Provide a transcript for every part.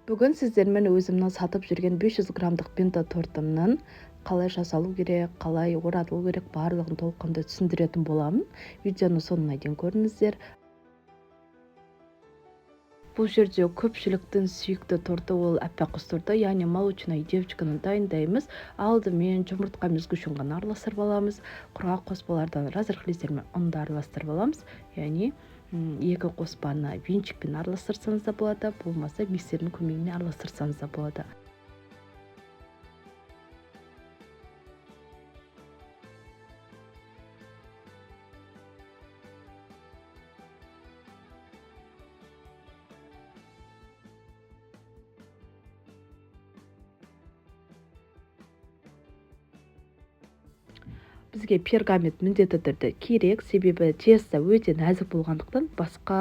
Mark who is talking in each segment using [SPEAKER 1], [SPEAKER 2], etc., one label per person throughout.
[SPEAKER 1] Бүгін сіздермен өзімнің сатып жүрген 500 граммдық бенто тортымның қалай жасалу керек, қалай оратылу керек, барлығын толыққанды түсіндіретін боламын. Видеоны соңына дейін көріңіздер. Бұл жерде көпшіліктің сүйікті торты ол аппақ құс торты, яғни молочная девочканы дайындаймыз. Алдымен жұмыртқа мен сгущенканы араластырып аламыз. Құрғақ қоспалардан разрыхлитель мен ұнды араластырып аламыз. Яғни екі қоспаны венчикпен араластырсаңыз да болады, болмаса миксердің көмегімен араластырсаңыз да болады. Бізге пергамент міндетті түрде керек, себебі тесто өте нәзік болғандықтан басқа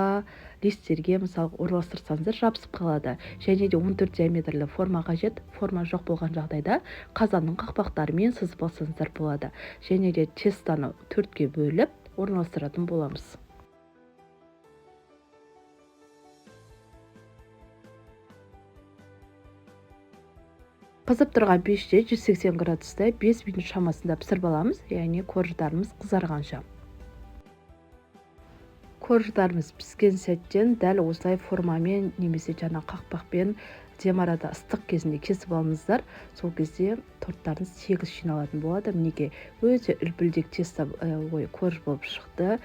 [SPEAKER 1] листтерге, мысалы, орналастырсаңыздар жабысып қалады. Және де 14 диаметрлі форма қажет. Форма жоқ болған жағдайда қазанның қақпақтарымен сызып алсаңыздар болады. Және де тестоны 4-ке бөліп орналастыратын боламыз. Қызып тұрған пеште 180 градуста 5 минут шамасында пісіріп аламыз, яғни корждарымыз қызарғанша. Корждарымыз піскен сәттен дәл осылай формамен немесе жаңа қақпақпен дем арада ыстық кезінде кесіп алыңыздар. Сол кезде торттарыңыз тегіс жиналатын болады. Мінекей, өте үлпілдек тесто, ой, корж болып шықты.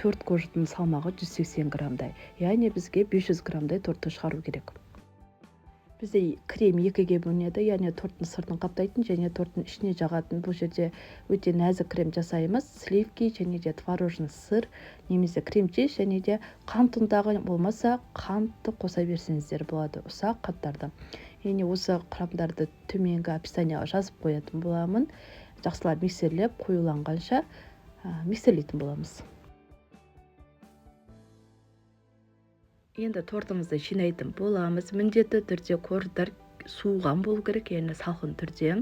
[SPEAKER 1] 4 корждың салмағы 180 граммдай, яғни бізге 500 граммдай тортты шығару керек. Бізде крем екіге бөлінеді, яғни торттың сыртын қаптайтын және торттың ішіне жағатын. Бұл жерде өте нәзік крем жасаймыз. Сливки және де творожный сыр немесе крем чиз және де қант ұнтағы, болмаса қантты қоса берсеңіздер болады, ұсақ қанттарды. Яғни осы құрамдарды төменгі описанияға жазып қоятын боламын. Жақсылап миксерлеп, қоюланғанша миксерлейтін боламыз. Енді тортымызды жинайтын боламыз. Міндетті түрде корждар суыған болу керек, яғни салқын түрде.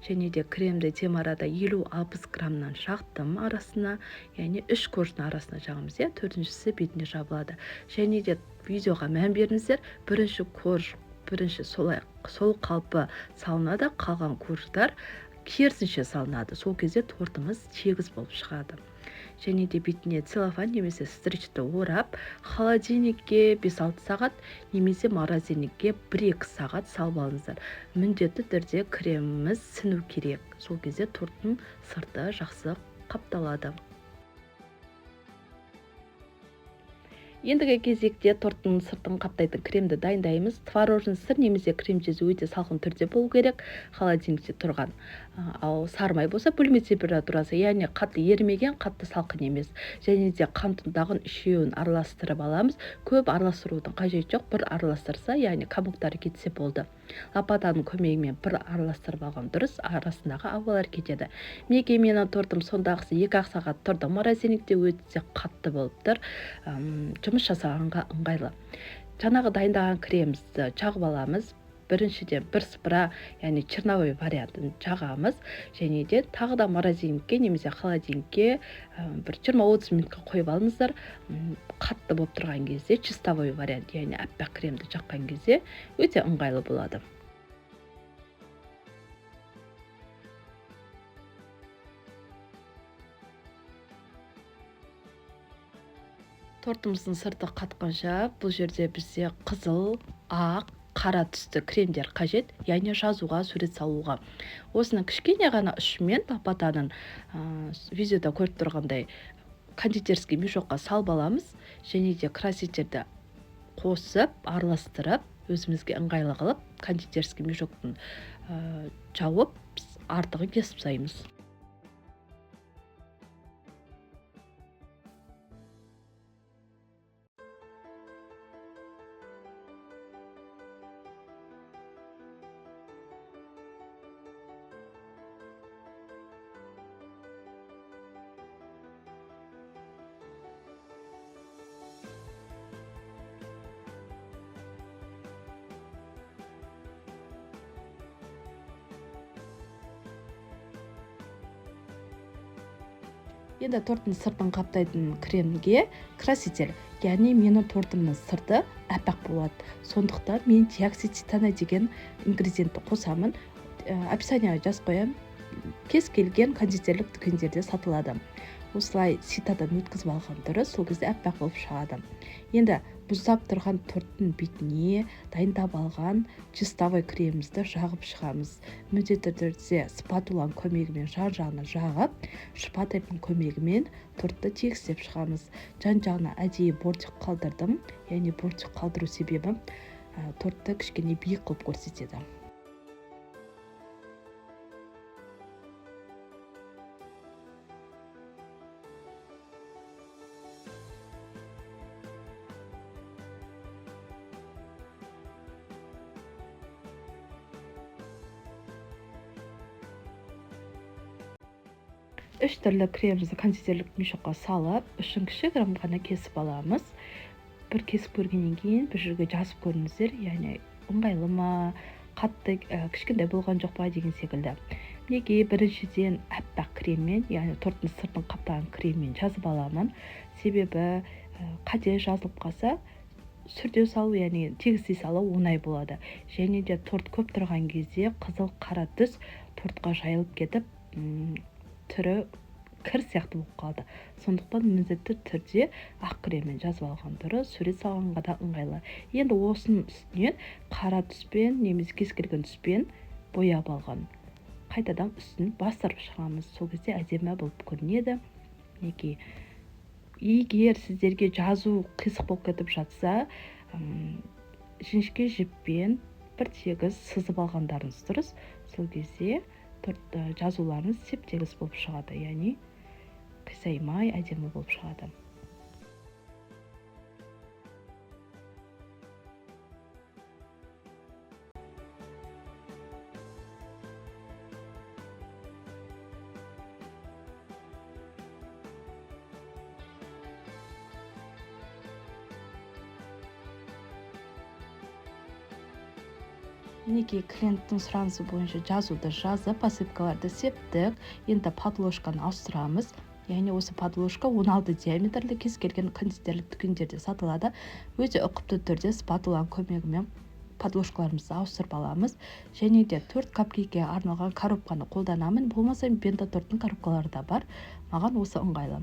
[SPEAKER 1] Және де кремді тем арада 50-60 граммнан жақтым арасына, яғни 3 корждың арасына жағамыз, иә, төртіншісі бетіне жабылады. Және де видеоға мән беріңіздер, бірінші корж бірінші солай сол қалпы салынады, қалған корждар керісінше салынады. Сол кезде тортымыз тегіс болып шығады. Және де бетіне целлофан немесе стричті орап, холодильникке 5-6 сағат немесе морозильникке 1-2 сағат салып алыңыздар. Міндетті түрде креміміз сіну керек. Сол кезде торттың сырты жақсы қапталады. Ендігі кезекте торттың сыртын қаптайтын кремді дайындаймыз. Творожный сыр немесе крем чиз өте салқын түрде болу керек, холодильникте тұрған. Ал сары май болса бөлме температурасы, яғни қатты ерімеген, қатты салқын емес. Және де қант ұнтағын үшеуін араластырып аламыз. Көп араластырудың қажеті жоқ, бір араластырса, яғни комоктары кетсе болды. Лопатаның көмегімен бір араластырып алған дұрыс, арасындағы ауалар кетеді. Мінекей, менің тортым сондағысы 2-ақ сағат тұрды морозильникте, өте қатты болып тұр. Жұмыс жасағанға ыңғайлы. Жаңағы дайындаған кремімізді жағып аламыз. Біріншіден бір сыпыра, яғни черновой вариантын жағамыз. Және де тағы да морозильникке немесе холодильникке бір жиырма-отыз минутқа қойып алыңыздар. Қатты болып тұрған кезде чистовой вариант, яғни аппақ кремді жаққан кезде өте ыңғайлы болады. Тортымыздың сырты қатқанша бұл жерде бізде қызыл, ақ, қара түсті кремдер қажет, яғни жазуға, сурет салуға. Осының кішкене ғана ұшымен лопатаның, видеода көріп тұрғандай, кондитерский мешокқа салып аламыз. Және де красительді қосып, араластырып, өзімізге ыңғайлы қылып, кондитерский мешоктың, жауып, артығын кесіп тастаймыз. Енді торттың сыртын қаптайтын кремге краситель, Яғни менің тортымның сырты аппақ болады. Сондықтан мен диоксид титана деген ингредиентті қосамын. Описанияға жазып қоямын. Кез келген кондитерлік дүкендерде сатылады. Осылай ситадан өткізіп алған дұрыс, сол кезде аппақ болып шығады. Енді бұздап тұрған торттың бетіне дайындап алған чистовой кремімізді жағып шығамыз. Міндетті түрде спатуланың көмегімен жан-жағына жағып, шпательдің көмегімен тортты тегістеп шығамыз. Жан-жағына әдейі бортик қалдырдым. Яғни бортик қалдыру себебі тортты кішкене биік қылып көрсетеді. Үш түрлі кремімізді кондитерлік мешокқа салып, ұшын кішігірім ғана кесіп аламыз. Бір кесіп көргеннен кейін бір жерге жазып көріңіздер, яғни ыңғайлы ма, қатты кішкентай болған жоқ па деген секілді. Мінекей, біріншіден аппақ креммен, яғни торттың сыртын қаптаған креммен жазып аламын. Себебі қате жазылып қалса, сүрте салу, яғни тегістей салу оңай болады. Және де торт көп тұрған кезде қызыл қара түс тортқа жайылып кетіп, түрі кір сияқты болып қалады. Сондықтан міндетті түрде ақ креммен жазып алған дұрыс, сурет салғанға да ыңғайлы. Енді осының үстінен қара түспен немесе кез келген түспен бояп алған. Қайтадан үстін бастырып шығамыз. Сол кезде әдемі болып көрінеді. Мінекей, егер сіздерге жазу қисық болып кетіп жатса, жіңішке жіппен бір тегіс сызып алғандарыңыз дұрыс. Сол кезде жазуларыңыз теп-тегіс болып шығады, яғни қисаймай әдемі болып шығады. Мінекей, клиенттің сұранысы бойынша жазуды жазып, посыпкаларды септік. Енді подложканы ауыстырамыз. Яғни осы подложка 16 диаметрлі кез келген кондитерлік дүкендерде сатылады. Өте ұқыпты түрде спатуланың көмегімен подложкаларымызды ауыстырып аламыз. Және де 4 капкейкке арналған коробканы қолданамын. Болмаса бенто торттың коробкалары да бар. Маған осы ыңғайлы.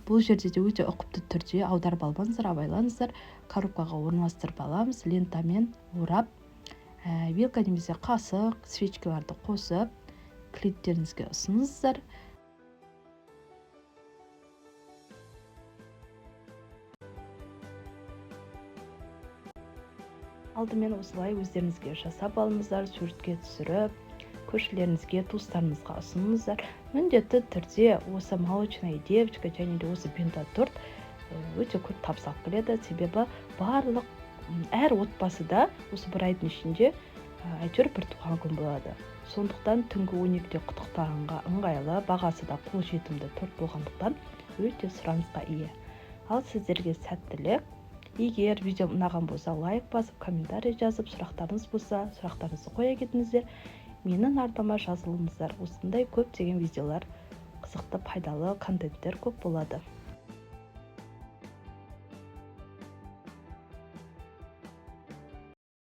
[SPEAKER 1] Бұл жерде де өте ұқыпты түрде аударып алмаңыздар, абайлаңыздар. Коробкаға орналастырып аламыз, лентамен орап, вилка немесе қасық, свечкаларды қосып, клиенттеріңізге ұсыныңыздар. Алдымен осылай өздеріңізге жасап алыңыздар, суретке түсіріп, көршілеріңізге, туыстарыңызға ұсыныңыздар. Міндетті түрде осы молочная девочка және де осы бенто торт өте көп табыс алып келеді. Себебі барлық әр отбасыда осы бір айдың ішінде әйтеуір бір туған күн болады. Сондықтан түнгі 12-де құттықтағанға ыңғайлы, бағасы да қолжетімді торт болғандықтан өте сұранысқа ие. Ал сіздерге сәттілік. Егер видео ұнаған болса, лайк басып, комментарий жазып, сұрақтарыңыз болса, сұрақтарыңызды қоя кетіңіздер. Менің арнама жазылыңыздар. Осындай көптеген видеолар, қызықты, пайдалы контенттер көп болады.